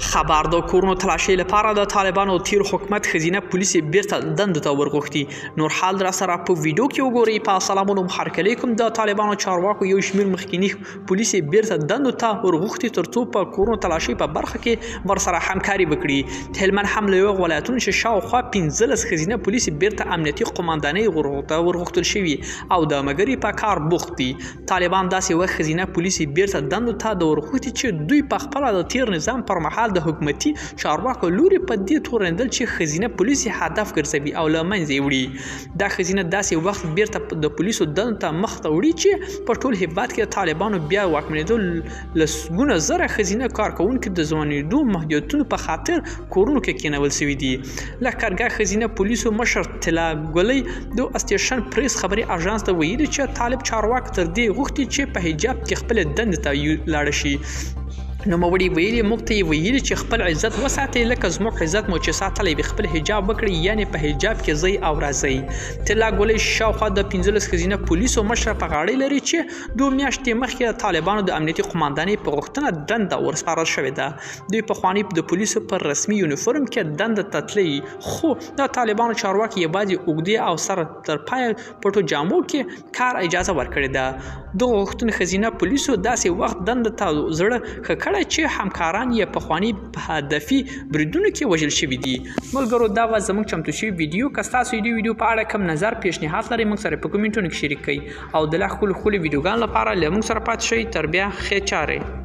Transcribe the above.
خبر د کورونو تلاشۍ لپاره د طالبانو تیر حکومت ښځینه پولیسې بیرته دندو ته ورغوښتي. نور حال را سره په ویډیو کې وګورئ. په سلامونو هرکلی کوم. د طالبانو چارواکو یو شمېر مخکینی پولیسې بیرته دندو ته ورغوښتي ترڅو په کورونو تلاشۍ په برخه کې ورسره همکاري وکړي. هلمند هم له یو ولایتونو چې شاوخوا 15 ښځینه پولیسې بیرته امنیتي قوماندانۍ ته ورغوښتل شوي او د مګري په کار بوخت دي. طالبان داسې وخت ښځینه پولیسې بیرته دندو ته د ورغوښتي چې دوی په خپله د تیر نظام پر مهال د حکومتي چارواکو لوري په دې تورنېدل چې ښځینه پولیسې هدف ګرځوي او له منځه یې وړي. دا ښځینه داسې وخت بیرته د پولیسو دندو ته مخ ته وړي چې په ټول هیواد کې د طالبانو بیا واکمنېدو لسګونه زره ښځینه کارکوونکي د ځوانېدو محدودیتونو په خاطر کورونو کې کېنول شوي دي. لښکرګاه ښځینه پولیسو مشر طلا ګلۍ د استیشن پریس خبري اژانس ته ویلي چې طالب چارواکو تر دې غوښتي چې په حجاب کې خپلې دندې ته لاړه شي. نوموړي ویلي، موږ ته یې ویلي چې خپل عزت وساتئ لکه زموږ عزت مو چې ساتلی وي، خپل حجاب وکړئ، یعنې په حجاب کې ځئ او راځئ. طلا ګلۍ شاوخوا د 15 ښځینه پولیسو مشره په غاړې لري چې 2 میاشتې مخکې د طالبانو د امنیتي قوماندانۍ په غوښتنه دنده ورسپارل شوې ده. دوی پخواني د پولیسو پر رسمي یونیفورم کې دنده ته تللي، خو د طالبانو چارواکي یوازې اوږدې او سر تر پایه پټو جامو کې کار اجازه ورکړې ده. دغو غوښتنو ښځینه پولیسو داسې وخت دنده ته زړه ښه کړی چې همکاران یې پخواني په هدفي بریدونو کې وژل شوي دي. ملګرو، دا وه زموږ چمتو شوې ویډیو. که ستاسو د دې ویډیو په اړه کوم نظر پیشنهاد لرئ، موږ سره په کمنټونو کې شریک کړئ او د لا ښکلو ښکلو ویډیوګانو لپاره له موږ سره پاتې شئ. تر بیا، ښې چارې.